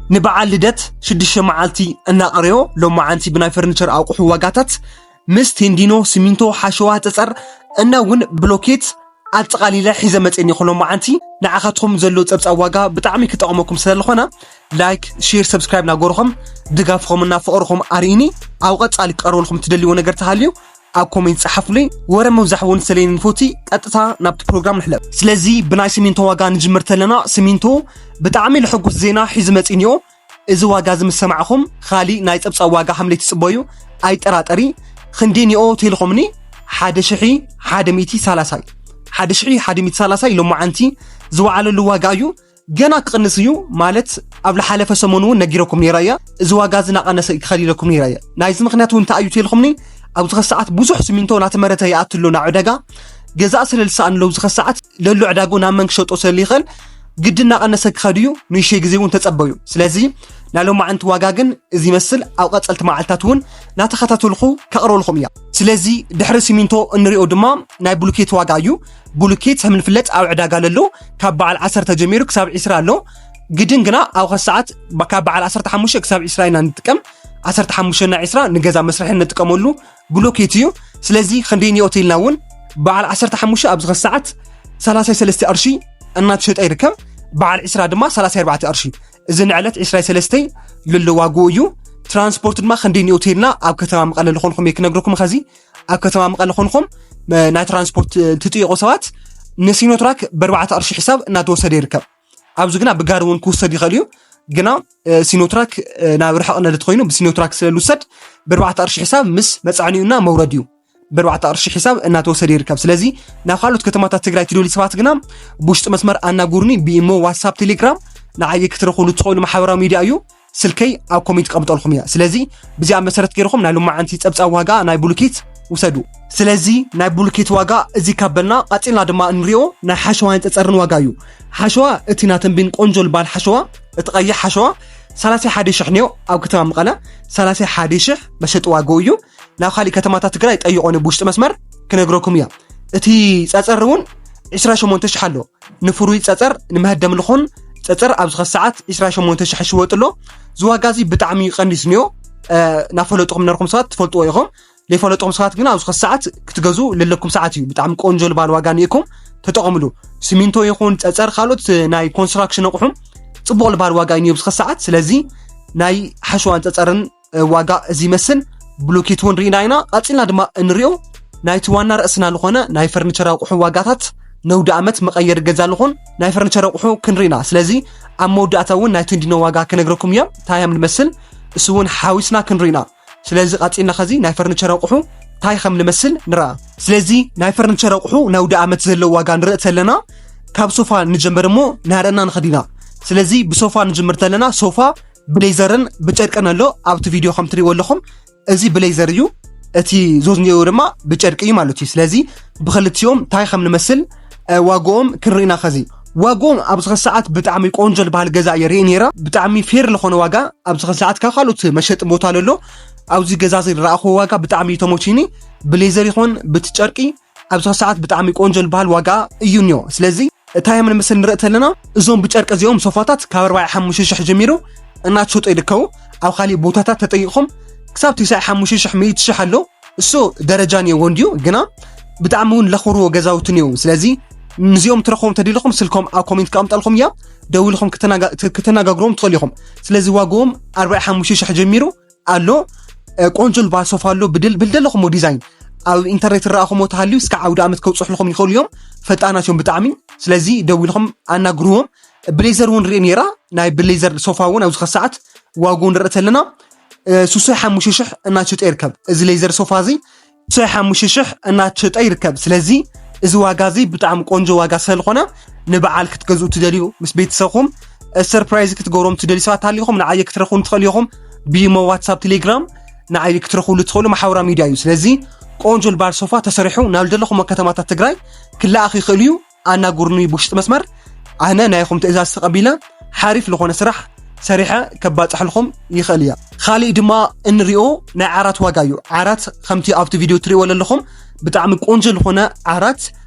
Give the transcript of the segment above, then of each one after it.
ንበዓል ልደት ሽዱሽተ መዓልቲ እናቐረዮ ሎማዓንቲ ብናይ ፈርኒቸር ኣቑሑ ዋጋታት ምስ ቴንዲኖ፣ ሲሚንቶ፣ ሓሸዋ፣ ጸጸር እና እውን ብሎኬት ኣጠቓሊለ ሒዘ መፅእኒ። ሎማዓንቲ ንዓኻትኩም ዘሎ ጸብጻብ ዋጋ ብጣዕሚ ክጠቕመኩም ስለዝኾነ ላይክ፣ ሼር፣ ሰብስክራይብ ናገርኹም ድጋፍኹም እና ፍቕርኹም ኣርእኒ። ኣብ ቀጻሊ ክቐርበልኩም ትደልይዎ ነገር ተሃልዩ ኣብ ኮሜንት ጸሓፉለይ። ወረ ምብዛሕ እውን ስለይን ንፎቲ ቀጥታ ናብቲ ፕሮግራም ንሕለፍ። ስለዚ ብናይ ሲሚንቶ ዋጋ ንጅምር ተለና ሲሚንቶ ብጣዕሚ ልሕጉስ ዜና ሒዙ መጺእኒዮ። እዚ ዋጋ እዚ ምስ ሰማዕኹም ካሊእ ናይ ጸብጻብ ዋጋ ከም ለይትጽበዩ ኣይጠራጠሪ። ክንደይ ኒኦ ተልኹምኒ ሓደ ሽሒ ሓደ ሚእቲ ሰላሳ እዩ። ሓደ ሽሒ ሓደ ሚእቲ ሰላሳ እዩ ሎማዓንቲ ዝወዓለሉ ዋጋ እዩ። ገና ክቕንስ እዩ ማለት ኣብ ዝሓለፈ ሰሙን እውን ነጊረኩም ነይረ እያ። እዚ ዋጋ እዚ እናቐነሰ እዩ ክኸድ ኢለኩም ነይረ እያ። ናይዚ ምኽንያት እውን እንታይ እዩ ተልኹምኒ ኣብዚ ኸ ሰዓት ብዙሕ ሲሚንቶ እናተመረተ ይኣቱ ኣሎ ናብ ዕዳጋ። ገዛእ ስለ ዝሰኣን ኣለዉ እዚ ኸ ሰዓት ለሎ ዕዳጉ ናብ መን ክሸጦ ስለ ይኽእል ግዲ እናቐነሰ ክኸድ እዩ። ንእሽተይ ግዜ እውን ተጸበዩ። ስለዚ ናይ ሎማዓንቲ ዋጋ ግን እዚ ይመስል። ኣብ ቀጸልቲ መዓልታት እውን እናተኸታተልኹ ከቕርበልኩም እያ። ስለዚ ድሕሪ ሲሚንቶ እንሪኦ ድማ ናይ ብሉኬት ዋጋ እዩ። ብሉኬት ከም ንፍለጥ ኣብ ዕዳጋ ለሎ ካብ በዓል ዓሰርተ ጀሚሩ ክሳብ ዒስራ ኣሎ። ግድን ግና ኣብ ኸ ሰዓት ካብ በዓል ዓሰርተ ሓሙሽተ ክሳብ ዒስራ ኢና ንጥቀም። ዓሰርተ ሓሙሽተ እና ዒስራ ንገዛ መስርሒ እንጥቀመሉ ብሎኬት እዩ። ስለዚ ክንደይ ኒኦ ተልና እውን በዓል ዓሰርተ ሓሙሽተ ኣብዚ ኸ ሰዓት ሰላሳ ሰለስተ ቅርሺ እናተሸጠ ይርከብ። በዓል ዒስራ ድማ ሰላሳ ኣርባዕተ ቅርሺ። እዚ ንዕለት ዒስራ ሰለስተ ልሎ ዋግኡ እዩ። ትራንስፖርት ድማ ክንደይ ኒኦ ተልና ኣብ ከተማ መቐለ ዝኾንኩም እየ ክነግረኩም። ኸዚ ኣብ ከተማ መቐለ ኾንኩም መ-፣ ናይ ትራንስፖርት ትጥይቁ ሰባት ንሲኖትራክ ብኣርባዕተ ቅርሺ ሒሳብ እናተወሰደ ይርከብ። ኣብዚ ግና ብጋሪ እውን ክውሰድ ይኽእል እዩ። ግና እ፣ ሲኖትራክ እ፣ ናብ ርሕቕ ነድት ኮይኑ ብሲኖትራክ ስለ ዝውሰድ ብኣርባዕተ ቅርሺ ሒሳብ ምስ መጻዕኒኡና መውረድ እዩ። ብኣርባዕተ ቅርሺ ሒሳብ እናተወሰደ ይርከብ። ስለዚ ናብ ካልኦት ከተማታት ትግራይ ትደልዩ ሰባት ግና ብውሽጢ መስመር ኣናጉርኒ ብኢሞ፣ ዋትሳፕ፣ ቴሌግራም ንዓየ ክትረኽብሉ ትኽእሉ ማሕበራዊ ሚድያ እዩ። ስልከይ ኣብ ኮሜንት ቀምጠልኩም እያ። ስለዚ ብዚኣ መሰረት ገይርኹም ናይ ሎማዓንቲ ጸብጻብ ዋጋ ናይ ብሉኬት ውሰዱ። ስለዚ ናይ ብሉኬት ዋጋ እዚ ካብ በልና ቀጺልና ድማ እንሪኦ ናይ ሓሸዋን ጸጸርን ዋጋ እዩ። ሓሸዋ እቲ ናተንቢን ቆንጆ ልባል ሓሸዋ እቲ ቀይሕ ሓሸዋ ሰላሳ ሓደ ሽሕ ነዮ ኣብ ከተማ መቐለ ሰላሳ ሓደ ሽሕ መሸጢ ዋጋኡ እዩ። ናብ ካሊእ ከተማታት ትግራይ ጠይቆ ብውሽጢ መስመር ክነግረኩም እያ። እቲ ጸጸር እውን ዒስራ ሸሞንተ ሽሕ ኣሎ። ንፍሩይ ጸጸር ንመህደም ልኾን ጸጸር ኣብዚ ኸ ሰዓት ዒስራ ሸሞንተ ሽሕ ሽወጥ ኣሎ። ዝዋጋ እዚ ብጣዕሚ ቀንዲስ ንዮ። ናፈለጥኹም ነርኩም ሰባት ትፈልጥዎ ኢኹም። ለይፈለጥኹም ሰባት ግን ኣብዚ ኸ ሰዓት ክትገዙ ለለኩም ሰዓት እዩ። ብጣዕሚ ቆንጆ ልባል ዋጋ ንኢኩም ተጠቐምሉ። ሲሚንቶ ይኹን ጸጸር ካልኦት ናይ ኮንስትራክሽን ኣቑሑ ጽቡቕ ልባል ዋጋ እዩ ኣብዚ ኸ ሰዓት። ስለዚ ናይ ሓሸዋን ጸጸርን ዋጋ እዚ ይመስል። ብሉኬት እውን ርኢና ኢና። ቀጺልና ድማ እንሪኦ ናይቲ ዋና ርእስና ዝኾነ ናይ ፈርኒቸር ኣቑሑ ዋጋታት ነውዲ ዓመት መቐየሪ ገዛ ልኾን ናይ ፈርኒቸር ኣቑሑ ክንርኢና። ስለዚ ኣብ መወዳእታ እውን ናይ ቴንዲኖ ዋጋ ክነግረኩም እዮም እንታይ እዮም ንመስል እሱ እውን ሓዊስና ክንርኢና። ስለዚ ቀጺልና ኸዚ ናይ ፈርኒቸር ኣቑሑ እንታይ ከም ንመስል ንርኣ። ስለዚ ናይ ፈርኒቸር ኣቑሑ ነውዲ ዓመት ዘለዎ ዋጋ ንርኢ ተለና ካብ ሶፋ ንጀምር እሞ ናረና ንኸዲና። ስለዚ ብሶፋ ንጅምር ተለና ሶፋ ብሌዘርን ብጨርቅን ኣሎ። ኣብቲ ቪድዮ ከም ትሪእዎ ኣለኹም እዚ ብሌዘር እዩ። እቲ ዞዝ ኒኦ ድማ ብጨርቂ እዩ ማለት እዩ። ስለዚ ብክልቲኦም እንታይ ከም ንመስል ዋግኦም ክንርኢና ኸዚ ዋግኦም ኣብዚ ኸ ሰዓት ብጣዕሚ ቆንጆ ዝበሃል ገዛ እየ ርኢ ነይረ። ብጣዕሚ ፌር ዝኾነ ዋጋ ኣብዚ ኸ ሰዓት ካብ ካልኦት መሸጢ ቦታ ለሎ ኣብዚ ገዛ እዚ ዝረኣኽዎ ዋጋ ብጣዕሚ እዩ ተመችኒ። ብሌዘር ይኹን ብቲ ጨርቂ ኣብዚ ኸ ሰዓት ብጣዕሚ ቆንጆ ዝበሃል ዋጋ እዩ እኒኦ። ስለዚ እንታይ እዮም ንመስል ንርኢ ተለና እዞም ብጨርቂ እዚኦም ሶፋታት ካብ ኣርባዓ ሓሙሽተ ሽሕ ጀሚሩ እናተሸጡ ይርከቡ። ኣብ ካሊእ ቦታታት ተጠይቕኹም ክሳብ ትስዓ ሓሙሽተ ሽሕ ሚእቲ ሽሕ ኣሎ። እሱ ደረጃ እኒኦዎ እንድዩ ግና ብጣዕሚ እውን ለኽብርዎ ገዛውቲ እኒኦው። ስለዚ ንዚኦም ትረኽቦም ተደሊኹም ስልኮም ኣብ ኮሜንት ከቐምጠልኩም እያ። ደዊልኹም ክተናጋ-፣ ክተነጋግሮም ትኽእሉ ኢኹም። ስለዚ ዋግኦም ኣርባዓ ሓሙሽተ ሽሕ ጀሚሩ ኣሎ። ቆንጆ ልባል ሶፋ ኣሎ ብድል ብልደለኹሞ ዲዛይን ኣብ ኢንተርኔት ረኣኹሞ ተሃልዩ እስካ ዓውዲ ዓመት ከውፅሕልኹም ይኽእሉ እዮም። ፈጣናት እዮም ብጣዕሚ። ስለዚ ደዊልኹም ኣናግርዎም። ብሌዘር እውን ርኢ ነይራ። ናይ ብሌዘር ሶፋ እውን ኣብዚ ኸ ሰዓት ዋግኡ ንርኢ ተለና ሱሳይ ሓሙሽተ ሽሕ እናተሸጠ ይርከብ። እዚ ሌዘር ሶፋ እዚ ሱሳይ ሓሙሽተ ሽሕ እናተሸጠ ይርከብ። ስለዚ እዚ ዋጋ እዚ ብጣዕሚ ቆንጆ ዋጋ ስለዝኾነ ንበዓል ክትገዝኡ ትደልዩ ምስ ቤተሰብኹም ሰርፕራይዝ ክትገብሮም ትደልዩ ሰባት ሃሊኹም ንዓየ ክትረኽቡን ትኽእሉ ኢኹም። ብኢሞ፣ ዋትሳፕ፣ ቴሌግራም ንዓየ ክትረኽብሉ ትኽእሉ ማሕበራዊ ሚድያ እዩ። ስለዚ ቆንጆ ልባል ሶፋ ተሰሪሑ ናብ ዝደለኹሞ ከተማታት ትግራይ ክለኣኽ ይኽእል እዩ። ኣናግሩኒ ብውሽጢ መስመር ኣነ ናይኹም ትእዛዝ ተቐቢለ ሓሪፍ ዝኾነ ስራሕ ሰሪሐ ከባፅሕልኹም ይኽእል እያ። ካሊእ ድማ እንሪኦ ናይ ዓራት ዋጋ እዩ። ዓራት ከምቲ ኣብቲ ቪድዮ ትሪእዎ ዘለኹም ብጣዕሚ ቆንጆ ዝኾነ ዓራት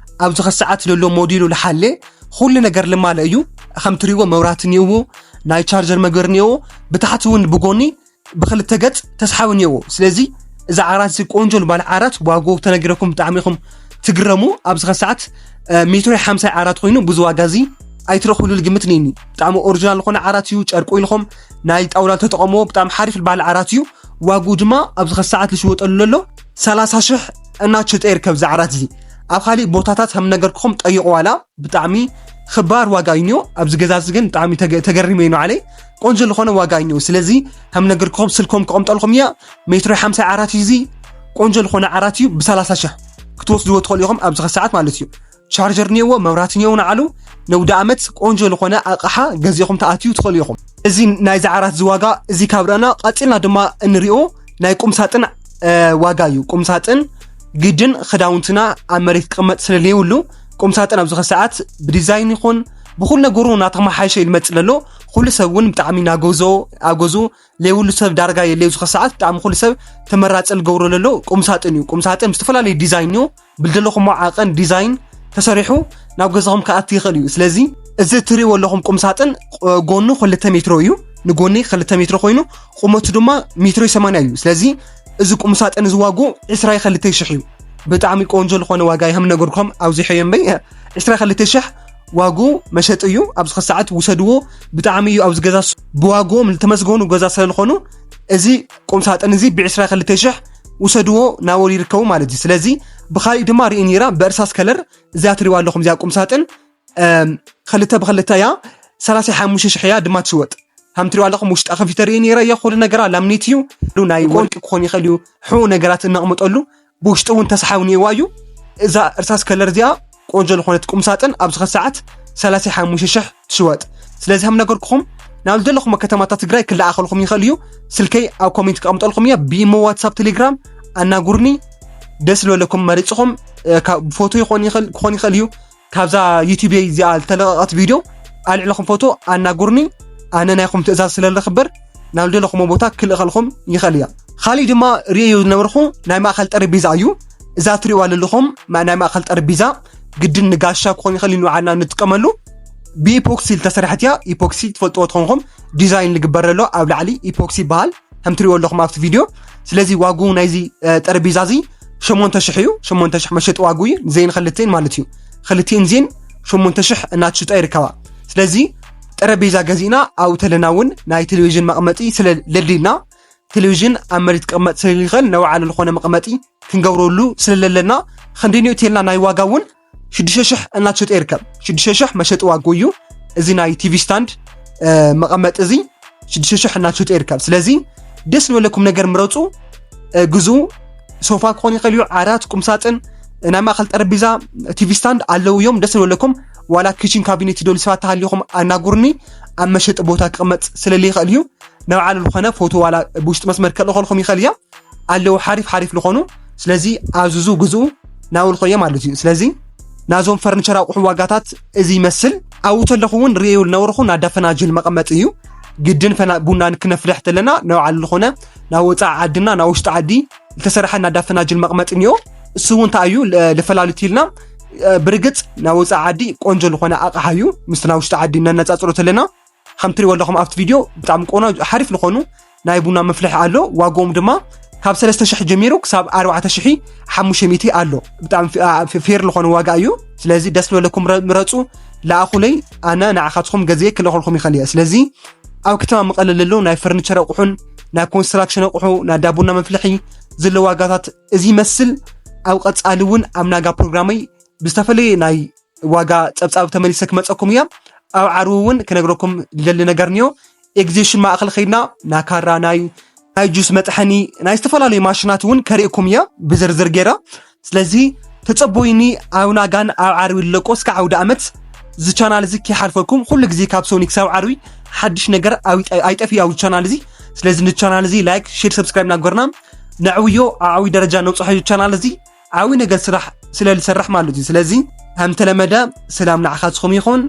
ኣብዚ ኸ ሰዓት ለሎ ሞዴሉ ልሓለ ኩሉ ነገር ልማለ እዩ። ከም ትሪእዎ መብራህቲ እኒእዎ፣ ናይ ቻርጀር መግበር እኒኦ። ብታሕቲ እውን ብጎኒ ብክልተ ገጽ ተስሓቢ እኒኦ። ስለዚ እዚ ዓራት እዚ ቆንጆ ልባል ዓራት ዋጎ ተነግረኩም ብጣዕሚ ኢኹም ትግረሙ። ኣብዚ ከሰዓት ሜትሮ ሓምሳ ዓራት ኮይኑ ብዙ ዋጋ እዚ ኣይትረኽብሉ ልግምት ነኒ። ብጣዕሚ ኦሪጂናል ዝኾነ ዓራት እዩ። ጨርቁ ኢልኹም ናይ ጣውላ ተጠቐምዎ። ብጣዕሚ ሓሪፍ ልባል ዓራት እዩ። ዋጉ ድማ ኣብዚ ከሰዓት ልሽወጠሉ ዘሎ ሰላሳ ሽሕ እናተሸጠ ይርከብ። እዚ ዓራት እዚ ኣብ ካሊእ ቦታታት ከም ነገርኩኹም ጠይቑ ዋላ ብጣዕሚ ክባር ዋጋ እዩ። ኣብዚ ገዛ እዚ ግን ብጣዕሚ ተገ- ተገሪመ እዩ ንዓለይ። ቆንጆ ዝኾነ ዋጋ እዩ። ስለዚ ከም ነገርኩኹም ስልኮም ክቐምጠልኩም እያ። ሜትሮ ሓምሳ ዓራት እዩ። እዚ ቆንጆ ዝኾነ ዓራት እዩ። ብ30 ሽሕ ክትወስድዎ ትኽእሉ ኢኹም ኣብዚ ከሰዓት ማለት እዩ። ቻርጀር እኒኦዎ፣ መብራህቲ እኒኦዎ። ንዓሉ ነውዲ ዓመት ቆንጆ ዝኾነ ኣቕሓ ገዚእኹም ተኣትዩ ትኽእሉ ኢኹም። እዚ ናይዚ ዓራት እዚ ዋጋ እዚ ካብ ረኣና ቀፂልና ድማ እንሪኦ ናይ ቁምሳጥን ዋጋ እዩ። ቁምሳጥን ግድን ክዳውንትና ኣብ መሬት ክቕመጥ ስለለየብሉ ቁምሳጥን ኣብዚ ከሰዓት ብዲዛይን ይኹን ብኩሉ ነገሩ እናተመሓየሸ ይልመፅ ለሎ። ኩሉ ሰብ እውን ብጣዕሚ እናገዞ ኣብ ገዙ ለይብሉ ሰብ ዳርጋ የለ። ኣብዚ ከሰዓት ብጣዕሚ ኩሉ ሰብ ተመራፂ ልገብሮ ለሎ ቁምሳጥን እዩ። ቁምሳጥን ብዝተፈላለዩ ዲዛይን እዩ። ብልደለኹሞ ዓቐን ዲዛይን ተሰሪሑ ናብ ገዛኹም ክኣቲ ይኽእል እዩ። ስለዚ እዚ ትሪእዎ ኣለኹም ቁምሳጥን ጎኑ ክልተ ሜትሮ እዩ። ንጎኒ ክልተ ሜትሮ ኮይኑ ቁመቱ ድማ ሜትሮ ሰማንያ እዩ። ስለዚ እዚ ቁምሳጥን እዚ ዋጉ ዕስራ ክልተ ሽሕ እዩ። ብጣዕሚ ቆንጆ ዝኾነ ዋጋ ይህም ነገርኩም ኣውዚሐዮ እምበይ ዕስራ ክልተ ሽሕ ዋጉ መሸጢ እዩ። ኣብዚ ከሰዓት ውሰድዎ። ብጣዕሚ እዩ ኣብዚ ገዛ ብዋጉኦም ዝተመስገኑ ገዛ ስለዝኾኑ እዚ ቁምሳጥን እዚ ብ ዕስራ ክልተ ሽሕ ውሰድዎ ናበሉ ይርከቡ ማለት እዩ። ስለዚ ብኻሊእ ድማ ርኢ ነይራ ብእርሳስ ከለር እዚኣ ትሪዋ ኣለኹም። እዚኣ ቁምሳጥን ክልተ ብክልተ እያ። ሰላሳ ሓሙሽተ ሽሕ እያ ድማ ትሽወጥ። ከም ትሪዋ ኣለኹም ውሽጣ ከፊተ ርኢ ነይረ እየ። ኩሉ ነገራ ላምኔት እዩ። ናይ ወርቂ ክኾን ይኽእል እዩ። ሕኡ ነገራት እነቕምጠሉ ብውሽጡ እውን ተስሓቢ ነይዋ እዩ። እዛ እርሳስ ከለር እዚኣ ቆንጆ ዝኾነት ቁምሳጥን ኣብዚ ከሰዓት ሰላሳ ሓሙሽተ ሽሕ ትሽወጥ። ስለዚ ከም ነገርኩኹም ናብ ዝደለኹም ከተማታት ትግራይ ክለኣኸልኩም ይኽእል እዩ። ስልከይ ኣብ ኮሜንት ክቐምጠልኩም እየ። ብኢሞ፣ ዋትሳፕ፣ ቴሌግራም ኣናጉርኒ። ደስ ዝበለኩም መሪፅኹም እ፣ ካብ ፎቶ ይኾን ይኽእል ክኾን ይኽእል እዩ። ካብዛ ዩቲዩብ እዚኣ ዝተለቐቐት ቪድዮ ኣልዕለኹም ፎቶ ኣናጉርኒ። ኣነ ናይኹም ትእዛዝ ስለለኽበር ናብ ዝደለኹሞ ቦታ ክልእኸልኹም ይኽእል እያ። ካሊእ ድማ ርእዮ ዝነበርኹ ናይ ማእኸል ጠረጴዛ እዩ። እዛ ትሪእዋ ዘለኹም ማ- ናይ ማእኸል ጠረጴዛ ግድን ንጋሻ ክኾን ይኽእል እዩ፣ ንባዕልና ንጥቀመሉ። ብኢፖክሲ ዝተሰርሐት እያ። ኢፖክሲ ትፈልጥዎ ትኾንኩም ዲዛይን ዝግበር ዘሎ ኣብ ላዕሊ ኢፖክሲ ይበሃል። ከም ትሪእዎ ኣለኹም ኣብቲ ቪድዮ። ስለዚ ዋጉ ናይዚ እ፣ ጠረጴዛ እዚ ሸሞንተ ሽሕ እዩ። ሸሞንተ ሽሕ መሸጢ ዋጉ እዩ። ንዘይን ክልቴን ማለት እዩ። ክልቴን ዜን ሸሞንተ ሽሕ እናትሽጣ ይርከባ። ስለዚ ጠረጴዛ ገዚእና ኣብኡ ተለና እውን ናይ ቴሌቪዥን መቐመጢ ስለ ለድልና ቴሌቪዥን ኣብ መሬት ክቕመጥ ስለ ይኽእል ነባዕሉ ዝኾነ መቐመጢ ክንገብረሉ ስለ ለለና ክንደይ ንእትየልና ናይ ዋጋ እውን ሽዱሽተ ሽሕ እናትሸጠ ይርከብ። ሽዱሽተ ሽሕ መሸጢ ዋጉ እዩ። እዚ ናይ ቲቪ ስታንድ እ፣ መቐመጢ እዚ ሽዱሽተ ሽሕ እናትሸጠ ይርከብ። ስለዚ ደስ ዝበለኩም ነገር ምረፁ፣ እ፣ ግዙ። ሶፋ ክኾን ይኽእል እዩ፣ ዓራት፣ ቁምሳጥን፣ እ፣ ናይ ማእኸል ጠረጴዛ፣ ቲቪ ስታንድ ኣለዉ እዮም። ደስ ዝበለኩም ዋላ ኪችን ካቢኔት ዶ ልስፋት ተሃሊኹም ኣናጉርኒ። ኣብ መሸጢ ቦታ ክቕመጥ ስለለይኽእል እዩ። ንባዕሉ ዝኾነ ፎቶ ዋላ ብውሽጢ መስመር ከልእኸልኩም ይኽእል እያ። ኣለዉ ሓሪፍ ሓሪፍ ዝኾኑ። ስለዚ ኣዝዙ ግዝኡ ናበልኮ እየ ማለት እዩ። ስለዚ ናዞም ፈርኒቸር ኣቑሑ ዋጋታት እዚ ይመስል። ኣብኡ ተለኹ እውን ርእዩ ዝነበርኹ ናዳ ፈናጅል መቐመጢ እዩ። ግድን ፈና ቡና ንክነፍልሕ ተለና ንባዕሉ ዝኾነ ናብ ወፃኢ ዓድና ናብ ውሽጢ ዓዲ ዝተሰርሐ ናዳ ፈናጅል መቐመጢ እኒኦ። እሱ እውን እንታይ እዩ ለ- ለፈላልት ኢልና እ፣ ብርግፅ ናብ ወፃኢ ዓዲ ቆንጆ ዝኾነ ኣቕሓ እዩ። ምስቲ ናብ ውሽጢ ዓዲ ነነፃፅሮ ተለና ከም ትሪእዎ ኣለኹም ኣብቲ ቪድዮ ብጣዕሚ ቆኖ ሓሪፍ ዝኾኑ ናይ ቡና መፍልሒ ኣሎ። ዋጋኦም ድማ ካብ ሰለስተ ሽሕ ጀሚሩ ክሳብ ኣርባዕተ ሽሕ ሓሙሽተ ሚእቲ ኣሎ። ብጣዕሚ ፌ- አ- ፌ- ፌር ዝኾነ ዋጋ እዩ። ስለዚ ደስ ዝበለኩም ረ- ምረፁ፣ ለኣኹለይ፣ ኣነ ንዓኻትኩም ገዜ ክልእኸልኩም ይኽእል እየ። ስለዚ ኣብ ከተማ መቐለ ዘለዉ ናይ ፈርኒቸር ኣቑሑን ናይ ኮንስትራክሽን ኣቑሑ ናይ ዳቡና መፍልሒ ዘሎ ዋጋታት እዚ ይመስል። ኣብ ቀፃሊ እውን ኣብ ናጋ ፕሮግራመይ ብዝተፈለየ ናይ ዋጋ ፀብፃብ ተመሊሰ ክመፀኩም እያ። ኣብ ዓርቢ እውን ክነግረኩም ዝደሊ ነገር እኒኦ። ኤግዚቢሽን ማእኸል ከይድና ናካራ ናይ ናይ ጁስ መጥሐኒ ናይ ዝተፈላለዩ ማሽናት እውን ከርእኩም እያ ብዝርዝር ገይራ። ስለዚ ተፀቦይኒ ኣብ ናጋን ኣብ ዓርቢ ዝለቆ እስከ ዓውደ ዓመት እዚ ቻናል እዚ ከይሓልፈኩም ኩሉ ግዜ ካብ ሶኒ ክሳብ ዓርቢ ሓድሽ ነገር ኣይጠፊ ኣብዚ ቻናል እዚ። ስለዚ ንቻናል እዚ ላይክ፣ ሼር፣ ሰብስክራይብ እናገርና ነዕብዮ ኣብ ዓብይ ደረጃ ነብፅሖ ቻናል እዚ ዓብይ ነገር ስራሕ ስለ ዝሰርሕ ማለት እዩ። ስለዚ ከም ተለመደ ሰላም ንዓኻትኩም ይኹን።